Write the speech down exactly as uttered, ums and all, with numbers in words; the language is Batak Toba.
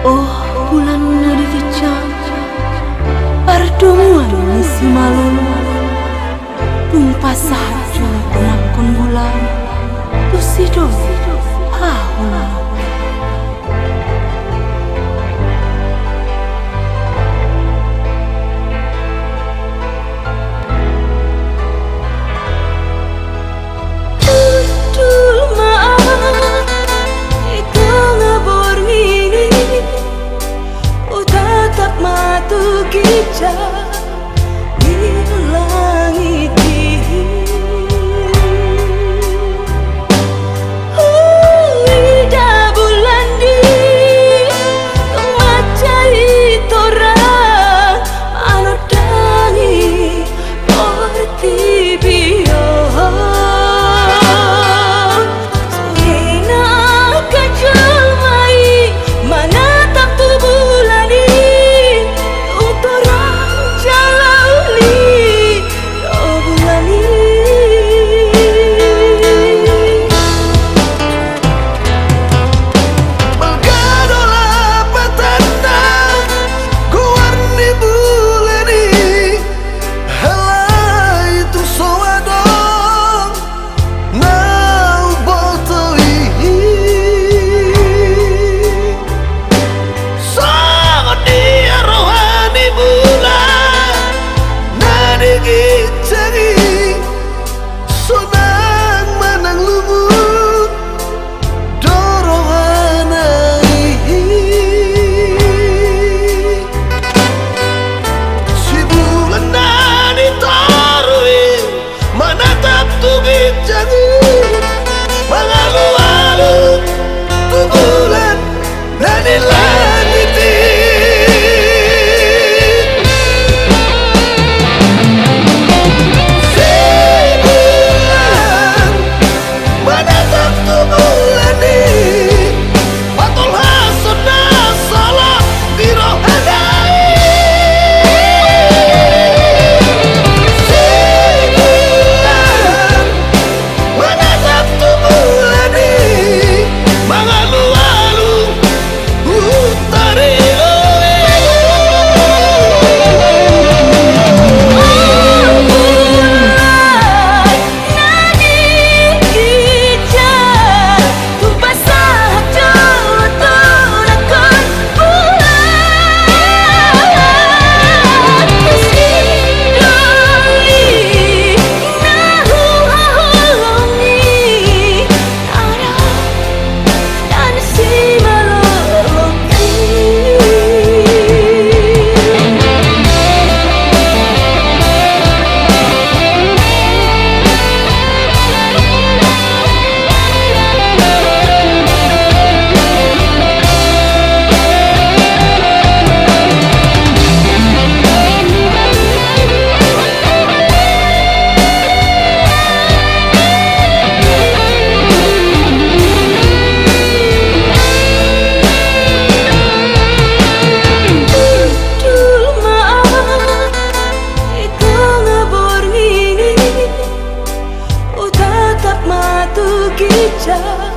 O bulan na di ginjang, pardomuan ni simalolo, dung pasahat jo donganhon bulan, tu si do haholongon. Hundul ma ahu di tonga borngin i, hutatap ma tu ginjang ni langit i. Huida bulan di tung mansai torang manondangi portibi on. Sude na angka jolma i manatap tu bulan i, tung torang jala uli do bulan i. Balga do lapatanna goar ni bulan i, alai tung so adong na huboto i. Songon dia roha ni bulan na di ginjang i, sonang manang lungun do rohana i. Si bulan na di toru i manatap tu ginjang i, mangalualu tu bulan na di langit i. Si bulan manatap tu bulan i, patolhashon na sala di rohana i. Si bulan manatap tu bulan i, mangalualu huta ni loi. Hundul ma ahu di tonga borngin i, hutatap ma tu ginjang